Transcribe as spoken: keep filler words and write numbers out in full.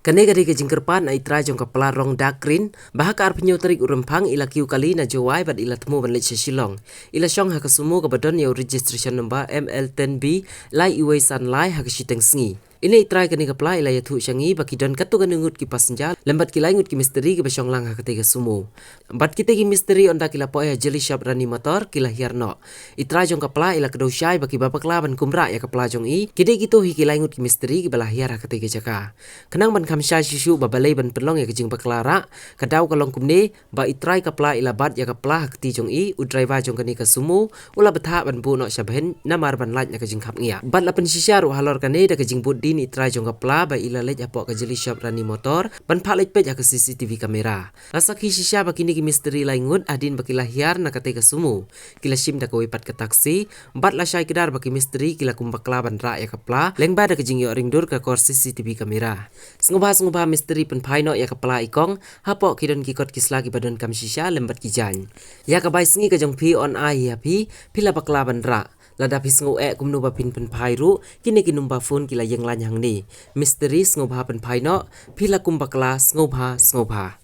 Kane ka dei ka jingkyrpad na i trai jong ka pla rong dark green, ba ha ka arphew tarik u Rymphang i la kiew kali na Jowai bad i la thmu ban leit sha Shillong. I la shong ha ka sumo kaba don ïa u registration number M L ten B lai uwei san lai ha ka shiteng sngi. Ine i trai kane ka pla i la ïathuh sha ngi ba ki don katto katne ngut ki passenger lem bad ki lai ngut ki mistri kiba shong lang ha katei ka sumo. Bad kitei ki mistri ynda ki la poi ha jili shop Rani Motor ki la hiar noh. I trai jong ka pla i la kdew shai ba kiba bakla ban kum rah ïa ka pla jong i ki dei kito hi ki lai ngut ki mistri kiba la hiar ha katei ka jaka. Khnang ban kham shai shuh shuh ba balei ban pynlong ïa ka jingbakla rah, ka daw ka long kumne, ba i trai ka pla i la bat ïa ka pla ha kti jong i, u driver jong kane ka sumo u la bthah ban buh noh sha bhin namar ban lait na ka jingkhapngiah. Bad la pynshisha ruh halor kane da ka jingbud dien i trai jong ka pla ba i la leit hapoh ka jili shop Rani Motor ban phah leit peit ha ka C C T V camera. La sakhi shisha ba kine ki mistri lai ngut hadien ba ki la hiar na katei ka sumo, ki la shim da kawei pat ka taxi, bad la shai kdar ba ki mistri ki la kum bakla ban rah ïa ka pla lyngba da ka jingïoh ring dur ka kor C C T V camera. Sngewbha sngewbha mistri pynphai noh ïa ka pla i kong hapoh ki don ki kot ki sla kiba donkam shisha lem bad ki jaiñ. Ïa ka bai sngi ka jong phi yn ai hi ha phi, phi la bakla ban rah. Lada phi sngew eh kumno ba phin pynphai ruh, kine ki number phone ki la ïeng lain hangne. Mistri sngewbha pynphai noh, phi la kum bakla sngewbha sngewbha.